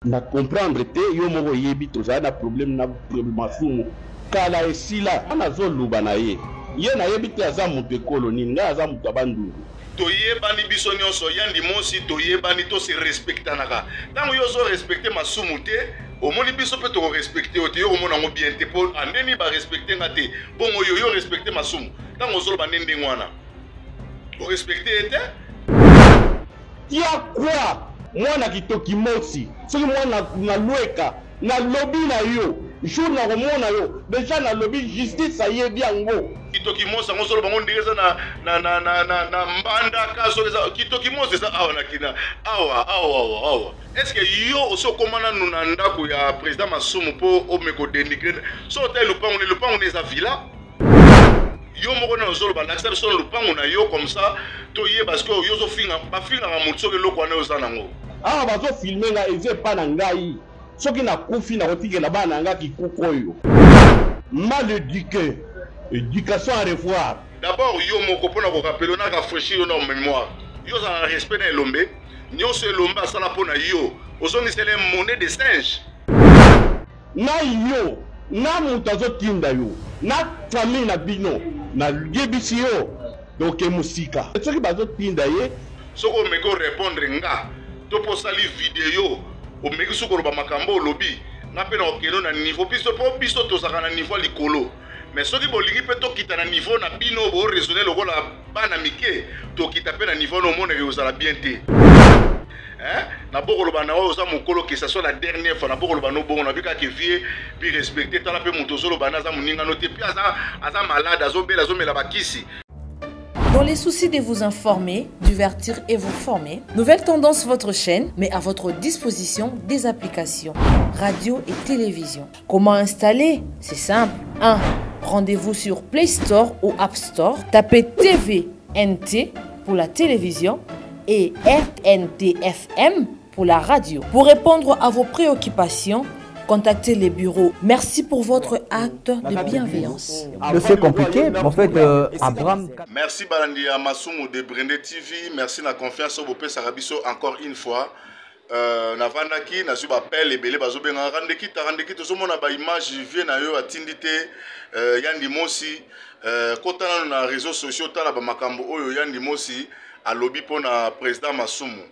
Na comprendre te yo moko oyebi tozali na problème na masumu kala esila nazo loba na ye ye nayebi te aza moto ekolo nini ngai aza moto ya bandundu. Toyebani biso nyonso yandi mosi toyebani to se respectanaka ntango yo ozo respecte masumu te omoni biso mpe toko respecte yo te yo komona yango bien te mpo andeni ba respecte nga te bongo yo yo respecte masumu ntango ozoloba nde ndenge wana orespecte ye te. Tia quoi mwana kitokimosi soki mwana na lueka na lobi na yo jour na komona yo dejà na lobi justice ayebi yango. Kitokimosi yango ozoloba ngo ndenge eza na na na na na na mbandaka soki eza kitokimosi eza awa na kina awa awa awa awa est ce que yo osi okoma nanu na ndako ya président Masumu mpo omeko denigre so otali lupango ne lupango ne eza villa yo moko nano ozoloba lakisa biso na lupango na yo comme ça toyeba sikoyo yo ozofinga bafingaka moto soki eloko wana oza nango. Awa bazo filme nga eza epa na ngai soki nakufi nakotikela bana na nga kikuku oyo. Mal eduque, education à revoir. D'abord yo moko pona ko rappeler na rafraîchir yo na mémoire. Yo ozala na respect na Elombe. Nyonso Elombe asala pona yo, ozongisela ye monnaie de singe. Na yo na mutu azo tinda yo na famille na bino na yebisi yo toke musika soki bazo tinda ye. Soki omeki o repondre nga to pe osali video omeki soki koloba makambo olobi nga pe nakokende na niveau biso po biso tozalaka na niveau ya likolo mais soki bolingi pe tokita na niveau na bino bo raisonner lokola bana mike tokita pe na niveau na omonaka ekozala bien te. Hein? Na bokoloba na oyo oza mokolo que ça soit la dernière fois na bokoloba no bongo na bika que vieux puis respecter tala pe moto ozoloba na aza moninga no te puis aza aza malade azobela azomela bakisi. Dans les soucis de vous informer, divertir et vous former, Nouvelle Tendance, votre chaîne, met à votre disposition des applications, radio et télévision. Comment installer? C'est simple. 1. Rendez-vous sur Play Store ou App Store. Tapez TVNT pour la télévision et RNTFM pour la radio. Pour répondre à vos préoccupations, contactez les bureaux. Merci pour votre acte de bienveillance. C'est compliqué. En fait, Abraham. Merci Balandi ya Masumu de Brende TV. Merci na confiance au Bopesa Rabiso encore une fois. Navandaki nazwi bapele ebele bazobengaka randekita randekita ozomona baimage vie na yo atindi te yandi mosi kota nano na réseau sociaux tala bamakambo oyo yandi mosi alobi mpona président Masumu.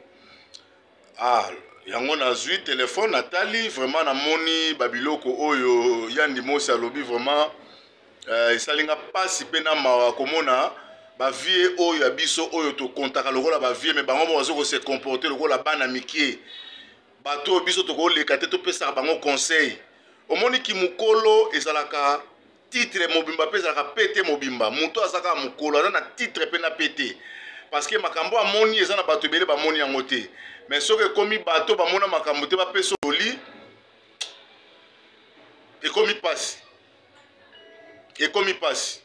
Yango nazwi telefone natali vraiment namoni babiloko oyo yandi mosi alobi vraiment esali nga mpasi mpe na mawa komona bavie oyo ya biso oyo tokontaka lokola bavie me bango moko bazo kose comporter lokola bana mikie. Bato oyo biso tokoleka te topesaka bango conseil. Omoni ki mokolo ezalaka titre mobimba mpe ezalaka pete mobimba. Moto aza kaka mokolo aza na titre mpe na pete parce que makambo amoni eza na bato ebele bamoni yango te. Mais soki ekomi bato bamona makambo te bapesa oli ekomi pasi. Ekomi pasi.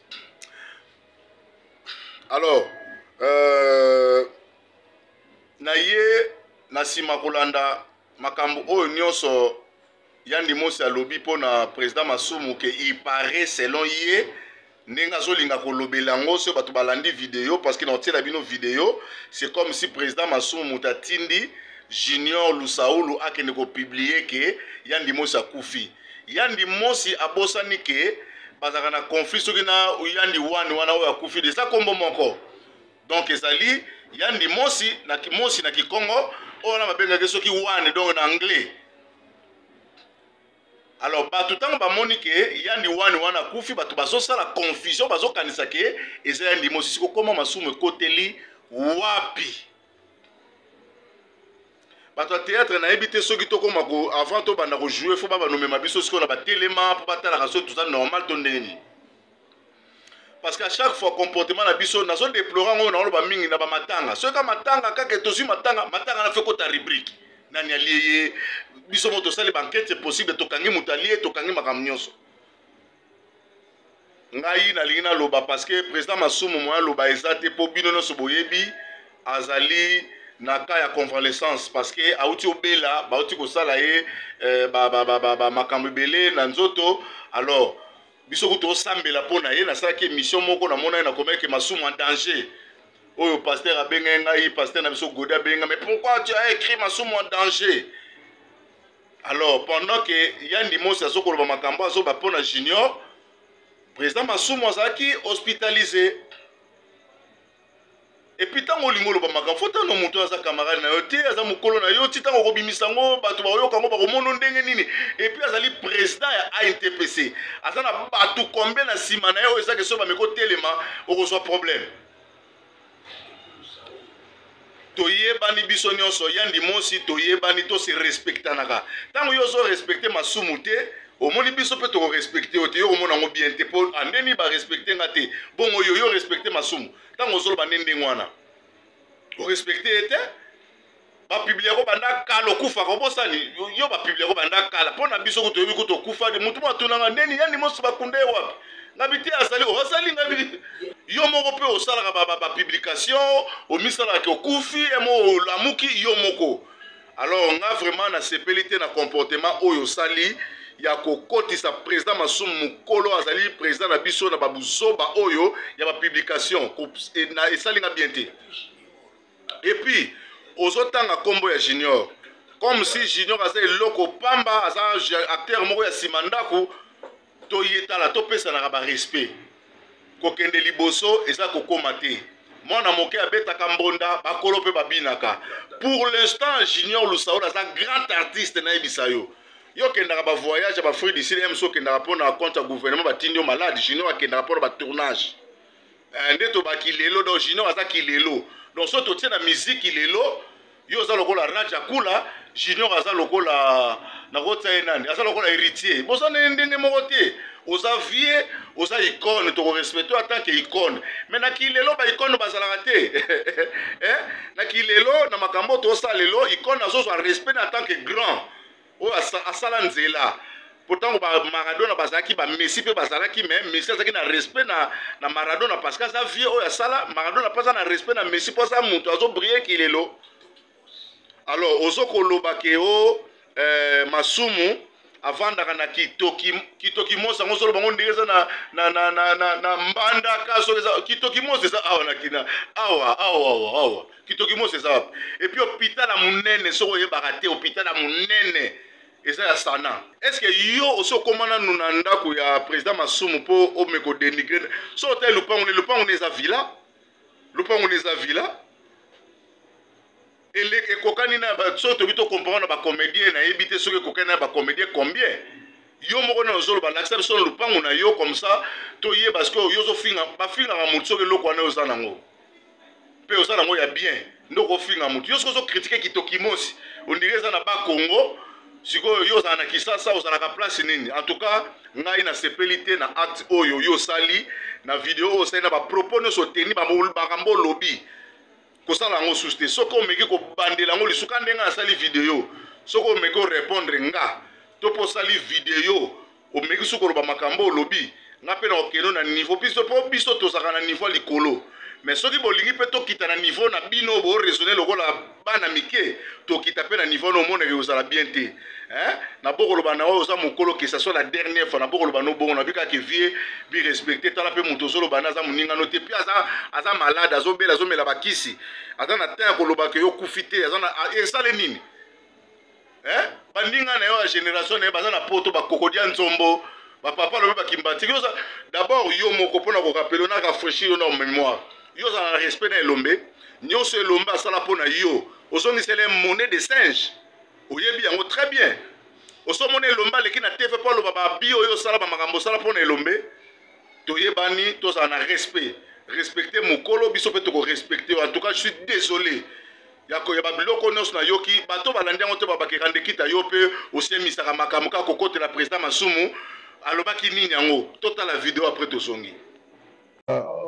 Alors na ye na nsima kolanda makambo oyo nyonso Yandi Mosi alobi mpona président Masumu ke il paraît selon ye ndenge azolinga kolobela yango soki bato balandi video parce que na otiela bino video c'est comme si président Masumu moto atindi Junior Lusaulu akende kopublier ke Yandi Mosi akufi. Yandi Mosi abosani ke bazalaka na conflit soki na Yandi Wani wana oyo akufi eza kombo moko. Donc ezali Yandi Mosi na Kimosi na Kikongo oyo wana babengaki soki Wani donc na anglais. Alors bato ntango bamoni ke Yandi Wani wana akufi bato bazosala confusion bazokanisa ke eza Yandi Mosi. Siko koma Masumu ekoteli wapi? Bato ya théâtre nayebi te soki tokoma ko avant tobanda kojouer fo babanomema biso sikoyo na batelema mpo batalaka soki toza normal to ndenge nini. Parce qu'à chaque fois comportement na biso nazo déplorer yango naoloba mingi na bamatanga. Soki ka matanga kaka tozwi matanga, matanga na fe kota rubrique nani alie ye biso moko tosali ba enquête c'est possible tokangi moto alie tokangi makambo nyonso. Ngai nalingi naloba parce que président Masumu moya aloba eza te po bino nyonso boyebi azali na cas ya convalescence parce que auti obela bauti kosala ye ba makambo ebele na nzoto. Alors biso kutu osambela mpo na ye nasalaki émission moko namona ye nakomaki Masumu en danger oyo pasteur abengaki ngai pasteur na biso Godé abenga mais pourquoi tu as écrit Masumu en danger? Alors pendant que Yandi Mosi azokoloba makambo azoba mpo na Junior, président Masumu azalaki hospitalisé. Et puis ntango olingi oloba makambo fo ntango moto aza camarade na yo te, aza mokolo na yo ti ntango okobimisa yango bato bakoyoka yango bakomono ndenge nini. Et puis azali président ya ANTPC, aza na bato combien na nsima na ye oyo ezaki soki bameki otelema okozwa problème. Toyebani biso nyonso, Yandi Mosi toyebani, tose respectanaka. Ntango yo ozo respecte Masumu te, omoni biso mpe tokorespecte yo te, yo komona yango bien te mpo andeni barespecte nga te. Bongo yo yo respecte Masumu ntango ozoloba nde ndenge wana orespecte ye te. Bapublie ko banda kala okufaka obosani yo, bapublie ko banda kala mpo na biso kutu toyebi kutu okufa. Motu mo atunanga ndeni Yandi Mosi bakunda ye wapi, ngabi te azali azali ngabi. Yo moko mpe osalaka bapublication, omisalaka okufi emo olamuki yo moko. Alors nga vraiment nasepeli te na comportement oyo osali ya kokotisa président Masumu mokolo azali président na biso na babuzoba oyo ya bapublication, esali nga bien te. Et puis ozotanga nkombo ya Junior comme si Junior aza eloko pamba, aza acteur moko ya nsima ndako. Toyetala, topesanaka barespect. Kokende liboso eza kokóma te. Mwana moke abetaka mbonda, bakolo mpe babinaka. Pour l'instant Junior Lusaola aza grand artiste. Nayebisa yo, yo okendaka bavoyage ya baFruit du Sud mso, okendaka mpona compte ya gouvernement, batindi yo malade. Junior akendaka mpona batournage nde tobaki lelo. Donc Junior aza kilelo. Donc so totie na miziki lelo, yo oza lokola Raja Kula, Junior aza lokola nakotia ye nani, aza lokola Héritier. Boza ndenge moko te. Oza vie, oza icône, tokorespecte en tant que icône, mais na kilelo baicône bazalaka te. Eh? Na kilelo, na makambo tosala lelo, icône azozwa respect na en tant que grand oyo asala nzela. Po ntango baMaradona bazalaki, baMessi mpe bazalaki, mais Messi azalaki na respect na Maradona parce que aza vie oyo asala. Maradona mpe aza na respect na Messi mpo aza moto azobrille kilelo. Alors ozo koloba ke o Masumu avandaka na Kitoki, Kitoki Mosi yango ozoloba ngo ndenge eza na Mbandaka. Soki eza Kitoki Mosi, eza awa na kina awa awa awa awa. Kitoki Mosi eza wapi? Et puis hôpital ya monene, soki oyebaka te, hôpital ya monene eza ya Sana. Est ce que yo osi okóma nanu na ndako ya président Masumu mpo omeka odénigre? So otali lupango ne, lupango ne eza villa, lupango ne eza villa ekokani na soki tobi tocompare na bacomédien, nayebi te soki ekokani na bacomédien combien. Yo moko na ozoloba, lakisa biso na lupango na yo, comme ça toyeba sikoyo yo ozofinga. Bafingaka motu soki eloko wana oza nango mpe oza nango ya bien nde okofinga motu. Yo soki ozocritiquer Kitoki Mosi, ondire eza na Bakongo. Sikoyo yo ozala na Kisasa, ozalaka place nini? En tout cas ngai nasepeli te na acte oyo yo osali na video oyo osali na bapropos nyonso oteni, makambo olobi. Kosala yango susu te. Soki omeki kobandela yango lisuka ndenge asali video, soki omeki orépondre nga to mpo osali video, omeki soki koloba makambo olobi, nga mpe na okende na niveau biso, mpo biso tozalaka na niveau ya likolo. Mais soki bolingi mpe tokita na niveau na bino, boraisonne lokola bana mike, tokita mpe na niveau na omonaki kozala bien te. Nabokoloba na oyo oza mokolo, que ça soit la dernière fois nabokoloba no bongo. Nabi kaka vie bi respecte. Tala mpe moto ozoloba na aza moningano te, mpe aza malade, azobela, azomela bakisi, aza na temps ya koloba ke yo kufi te. Aza na esale nini? Baninga na yo ya génération na ye baza na poto, bakokodia nzombo, bapapa alobi bakimbatiki. Oza d'abord yo moko mpona korappeler na rafraîchir yo na mémoire. Yo ozala na respect na Elombe nyonso. Elombe asala mpo na yo, ozongisela monnaie de singe, oyebi yango très bien. Osomona Elombe aleki na TV mpo aloba babi oyo osala, bamakambo osala mpo na Elombe. Toyebani, tozala na respect. Respecte mokolo, biso mpe tokorespecte. En tout cas je suis désolé ya koyeba biloko nyonso nayoki. Bato balandi yango te, babakeka ndekita. Yo mpe osiemisaka makambo kaka kokotela président Masumu. Alobaki nini yango? Totala video, après tozongi.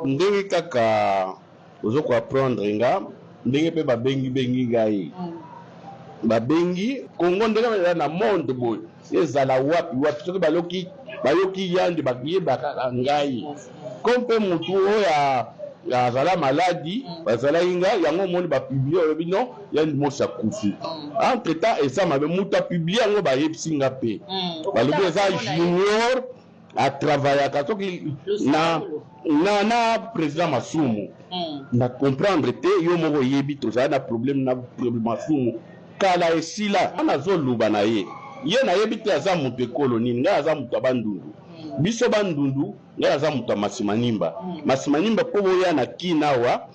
Ndenge kaka ozo koapprendre nga, ndenge mpe babengi-bengi ngai, babengi Kongo ndenge eza na monde boye, ezala wapi wapi, soki baloki bayoki Yandi, bayebaka ngai comme mpe motu oyo azala maladi. Bazalaki ngai yango, omoni bapublie, olobi non, Yandi Mosi akufi. Entre temps eza mabe, moto apublie yango, bayebisi nga mpe, balobi eza Junior atravaillaka soki na président Masumu. Na comprendre te. Yo moko oyebi, tozala na problème na Masumu kala, esila. Nazoloba na ye. Ye nayebi te aza moto ekolo nini. Ngai aza moto ya Bandundu. Biso Bandundu, ngai aza moto ya Masimanimba. Masimanimba mpo boya na Kin awa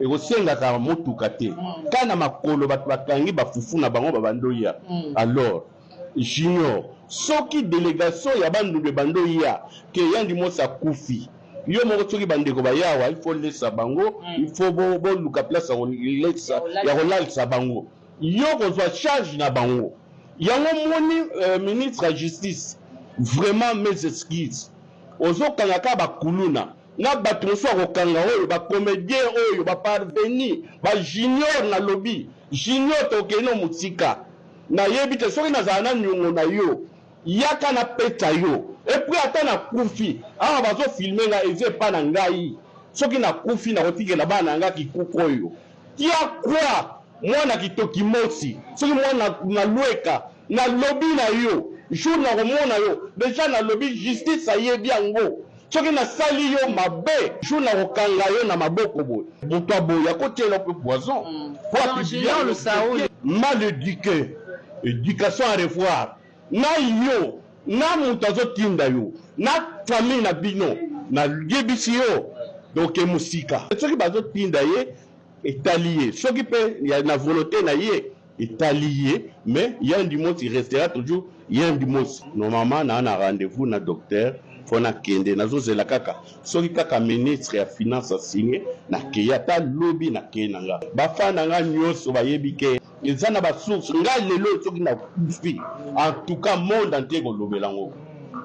ekosengaka motuka te. Kaka na makolo bato bakangi bafufu na bango babandi oya. Alors Junior, soki delegation ya Bandundu ebandi oya ke Yandi Mosi akufi, yo moko soki bandeko baye awa il faut lesa bango, il faut boluka place ya kolesa, ya kolalisa bango. Yo kozwa charge na bango. Yango omoni ministre ya justice, vraiment mes excuses, ozokanga kaka ba kuluna na bato mosusu ya kokanga oyo ba comedien oyo ba parvenu ba junior. Nalobi junior, tokende no mosika, nayebi te soki nazala na niongo na yo, yaka napeta yo. Et puis ata nakufi awa, bazofilmer nga, eza epa na ngai. Soki nakufi, nakotikela bana na nga kikuku oyo. Tia kwa mwana kitoki mosi, soki mwana na lweka, nalobi na yo, jour nakomona yo, deja nalobi, justice ayebi yango. Soki nasali yo mabe, jour nakokanga yo na maboko boye, moto aboye akotiela mpe poison. Po apublier mal éduqué, éducation à revoir na yo, na moto azotinda yo, na famille na bino. Nayebisi yo, donc mosika. Soki bazotinda ye, etali ye. Soki mpe na volonté na ye, etali ye. Mais Yandi Mosi restera toujours Yandi Mosi. Normalement naa na rendez-vous na docteur mpo nakende. Nazozela kaka soki kaka ministre ya finance asigne, nakei. Ata lobi nakei na nga. Bafan na nga nyonso bayebi ke eza na basource. Ngai lelo soki nakufi, en tout cas monde entier kolobela yango.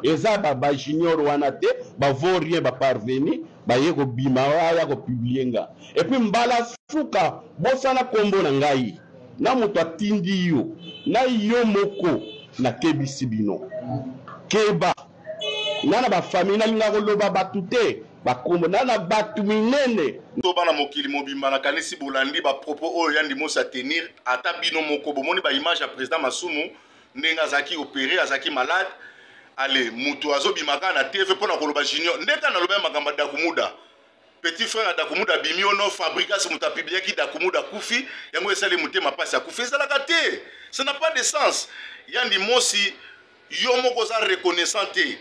Eza bajunior wana te, bavaurien, baparvenu baye kobima aya kopublier nga. Et puis mbala suka, bosana nkombo na ngai na moto atindi yo na yo moko. Nakebisi bino, keba nga na bafamille. Nalinga koloba bato te, bakombo na na bato minene. To bana mokili mobimba, nakanisi bolandi bapropos oyo Yandi Mosi atenir. Ata bino moko bomoni baimage ya président Masumu ndenge azalaki opéré, azalaki malade. Ale moto azobima kaka na TV mpo na koloba junior. Nde kaka naloba ya makambo ya Dakumuda, petit frère ya Dakumuda abimi ono Fabrigas, moto apubliaki Dakumuda akufi. Yango esali motema mpasi. Akufi ezalaka te, ça n'a pas de sens. Yandi Mosi, yo moko oza reconnaissant te,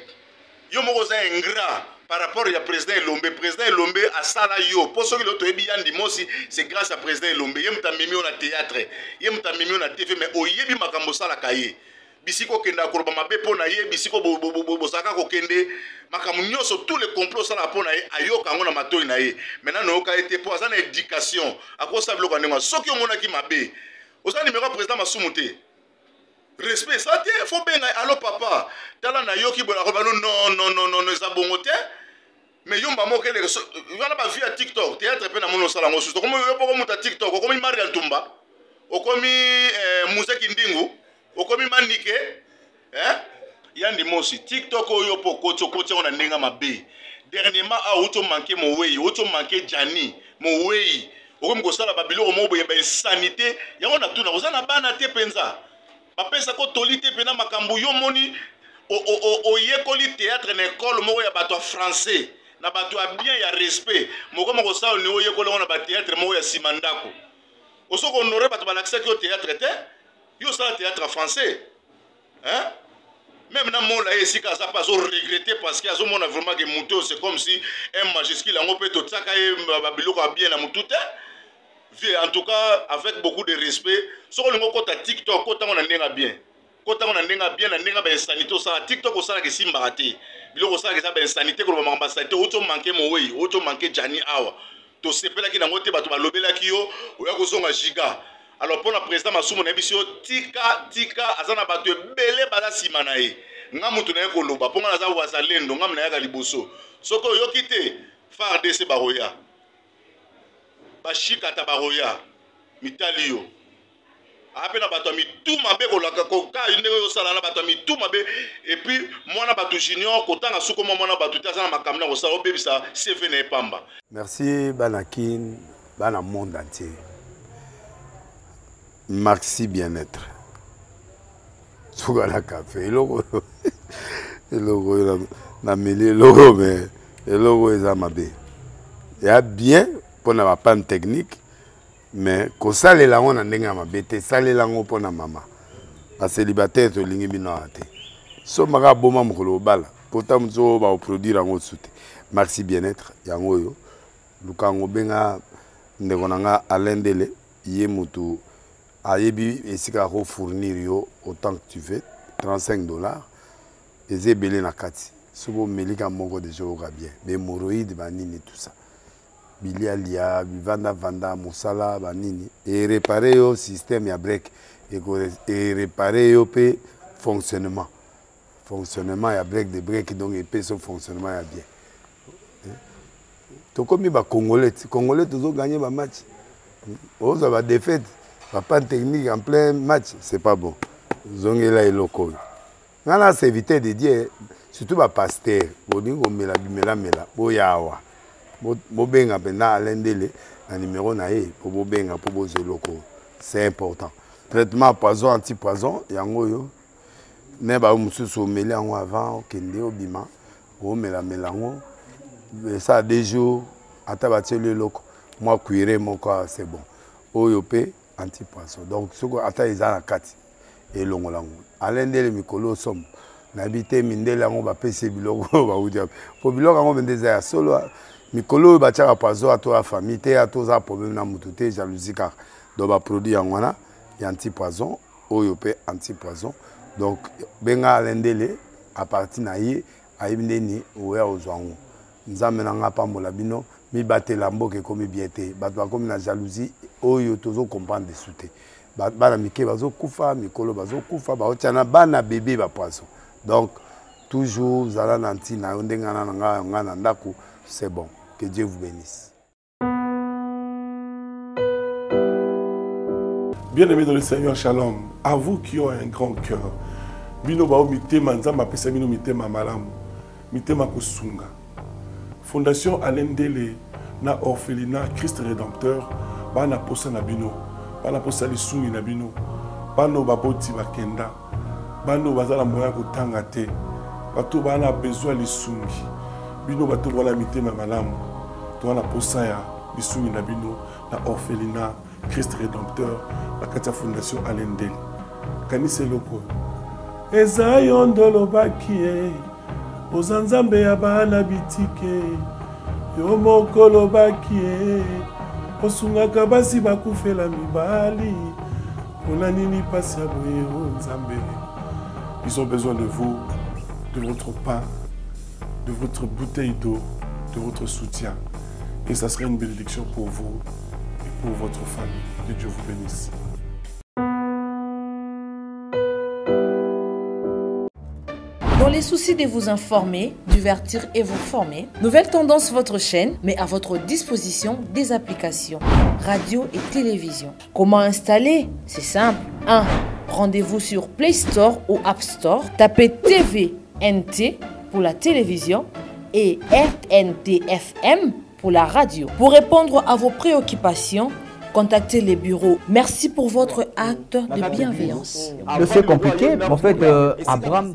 yo moko oza ingrat par rapport ya président Elombe. Président Elombe asala yo mpo soki lelo toyebi Yandi Mosi, c'est grâce à président Elombe. Ye moto amemi yo na théâtre, ye moto amemi yo na TV. Mais oyebi makambo osalaka ye, bisika okendaka koloba mabe mpo na ye, bisika bozalaka kokende, makambo nyonso, tous les complots osalaka mpo na ye, ayoka yango na matoi na ye. Maintenant nayoka ye te mpo aza na éducation, akosala biloko ya ndenge. Soki omonaki mabe, oza numéro ya président Masumu te, respect eza te. Faut benga: "Allo papa, tala, nayoki boye." Akoba: "Non, non, non, non, eza bongo te." Mais yo mba moko eleke wana, bavie ya TikTok, théâtre mpe namoni osala yango susu. Okomi yo poko moto ya TikTok, okomi Maria Ntumba, okomi Muzeki Ndingu, okomi Manike, eh? Yandi Mosi, TikTok oyo mpo okoti, okoti yango na ndenge mabe. Dernièrement awa outi omanke mowei, outi omanke Jani mowei, okomi kosala babiloko moko boye, bainsanité. Yango natuna, oza na bana te mpenza? Bapesaka toli te mpena makambo yo moni? Oyekoli théâtre na ekole moko ya bato ya français, na bato ya bien, ya respect. Moko moko osala ni oyekoli yango na bathéâtre moko ya nsima ndako. Osoki honore bato balakisaki yo théâtre te. Yo osala théâtre ya français, hein? Même na mola ye esika aza mpe azoregretter parce que azomona vraiment ke motu oyo, c'est comme si un majuscule yango mpe totiaka ye babiloko ya bien na motu te. Vie, en tout cas, avec beaucoup de respect, soki olingi okɔta TikTok, kotango na ndenge ya bien, kotango na ndenge ya bien. Na ndenge ya bainsanité osala TikTok, osalaka esimbaka te. Biloko osalaka eza bainsanité, koloba makambo ya sanité. Outi omanke mowei, outi omanke Jani awa, tosepelaki nango te. Bato balobelaki yo, oya kozonga giga. Alors mpo na président Masumu, nayebisi yo, tika, tika. Aza na bato ebele baza nsima na ye. Nga mutu naye koloba mpo nga naza wazalendo, nga nayaka liboso. Soki oyoki te, FARDC bakoya, bashikata bakoya mitali yo. Aa mpe na bato ya mitu mabe kolaka koka ndenge oyo osala na bato ya mitu mabe. Et puis mwana bato junior, kotanga suko mwa mwana bato te, aza na makambo na kosala, obebisa CV na ye pamba. Merci bana Kin, bana monde entier. Maxi Bien-être. Suka na café eloko eloko oyo nameli, eloko me eloko oyo eza mabe ya bien mpona bapanne technique, mais kosalela yango na ndenge ya mabe te. Salela yango mpona mama. Bacélibataire tolingi bino awa te. Sombaka boma mokolo obala pota mosusu oyo bakoproduire yango su te. Maxi Bien-être yango oyo, luka yango, benga ndeko na nga Alain Ndele, ye motu ayebi esika akofournir yo autant que tu veux. 35 dollars eza ebele na kati. Soki omelika moko deja oyoka bien, bahémorroïde banini, tout ça, bilialia, bivandavanda, mosala banini, erépare yo système ya break, erépare yo mpe fonctionnement ya break de break. Donc epesi yo fonctionnement ya bien. Tokomi bacongolais, congolais tozoganye bamatch, ozwa badéfaite, bapanne technique en plein match, c'est pas bon. Zongela eloko oyo. Nga na serviteur de Dieu, surtout bapasteur, bolingi komela bimelamela, boya awa, bobenga mpenza Alain Ndele na numero na ye mpo bobenga mpo bozwa eloko oyo, c'est important. Traitement poison, anti poison yango oyo. Me bayo mosusu omeli yango avant okende obima, omelamela yango esala 2 jours, ata batieli eloko mwa cuire moko, c'est bon. Oyo mpe anti poison, donc soki ata eza na kati, elongola yango. Alain Ndele mikolo osomo nayebi te, mindele yango bapesi biloko oyo bauti po biloko yango mpenza eza ya solo. Mikolo oyo batiaka poison, ato ya famille te, ato oza problème na motu te, jalousie kaka. Donc baproduit yango wana ya anti poison, oyo mpe anti poison. Donc benga Alain Ndele, à partir na ye ayebi ndeni oya ozwa yango. Nzambe na nga apambola bino. Mibatela, mboka ekomi bien te, bato bakomi na jalousie oyo tozocomprendre desu te. Bana mike bazokufa, mikolo bazokufa, baotia na bana bebe bapoison. Donc toujours zala na ntina yo ndenge na nga nga na ndako, c'est bon. Que Dieu vous bénisse. Bien-aimés dans le Seigneur, shalom. À vous qui ont un grand cœur. Bino bao mitema Nzambe apesa bino mitema malamu. Mitema kosunga. Fondation Alain Ndele na orphelinat Christ Rédempteur bana posa na bino. Bana posa lisungi na bino. Bano baboti bakenda. Bano bazala moya kotanga te. Bato bana besoin lisungi. Bino bato wana mitema malamu. Toza na posa ya lisungi na bino na orphelinat Christ Rédempteur na kati ya Fondation Alain Ndele. Kanisa eloko oyo eza yo nde olobaki ye, oza Nzambe ya bana bitike. Yo moko olobaki ye, osungaka basi bakufela mibali. Mpona nini mpasi ya boye o Nzambe? Ils ont besoin de vous, de votre pain, de votre bouteille d'eau, de votre soutien, et ça serait une bénédiction pour vous et pour votre famille. Que Dieu vous bénisse. Dans les soucis de vous informer, divertir et vous former, Nouvelle Tendance, votre chaîne, met à votre disposition des applications, radio et télévision. Comment installer? C'est simple. 1. Rendez-vous sur Play Store ou App Store. Tapez TVNT pour la télévision et RNTFM pour la radio. Pour répondre à vos préoccupations, contactez les bureaux. Merci pour votre acte de bienveillance. C'est compliqué. En fait, Abraham.